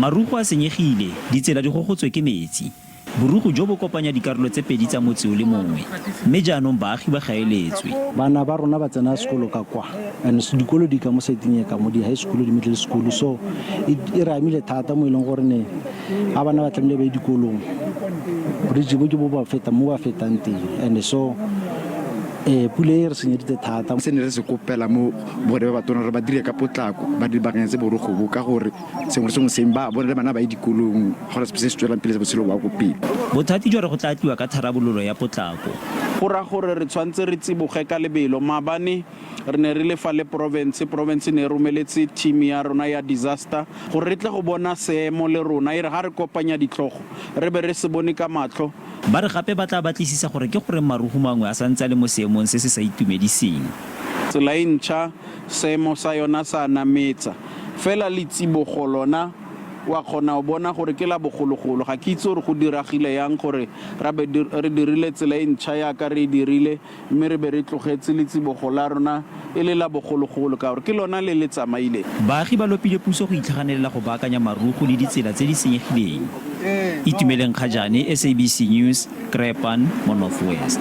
Marugo a senyegile, ditsela di gogotswe ke metsi. Borugu jo bo kopanya dikarolo tse pedi tsa motse o le mongwe, mme jaanong baagi ba gaeletswe. Bana ba rona ba tsena sekolo ka kwa and dikolo di ka mo seteng e ka mo di-high school, di-middle school, so e re amile thata mo e leng gore ne a bana ba tlamehile ba ye dikolong, bridge bo ke bo ba feta mo ba fetang teng, and so pula e re senyeditse thata. Se ne re se kopela mo bone ba batona gore ba dire ka potlako, ba baakanyetse borogo bo, ka gore sengwe le sengwe seng ba bone le bana ba ye dikolong, gore se se tswelang pele botshelo ba ko pele. Bothati jwa re go tla tliwa ka tharabololo ya potlako. Go raya gore re tshwanetse re tsiboge ka lebelo. Maabane re ne re le fa le province, province ne e romeletse team ya rona ya disaster gore re tle go bona seemo le rona, e re ga re kopanya ditlhogo re be re se bone ka matlho. Ba re gape ba tla batlisisa gore ke goreng marugu mangwe a santse a le mo seemong se se sa itumediseng. Tsela e ntšha seemo sa yona sa nametsa, fela letsibogo lona wa kgona go bona gore ke la bogologolo. Ga ke itse gore go diragile yang gore ra be re dirile tsela e ntšha yaka re e dirile, mme re be re tlogetse letsibogo la rona e le la bogologolo, ka gore ke lona le le tsamaileng. Baagi ba lopile puso go itlhaganelela go baakanya marugu le ditsela tse di senyegileng. Itumeleng Kgajane, SABC News, Kraaipan mo North West.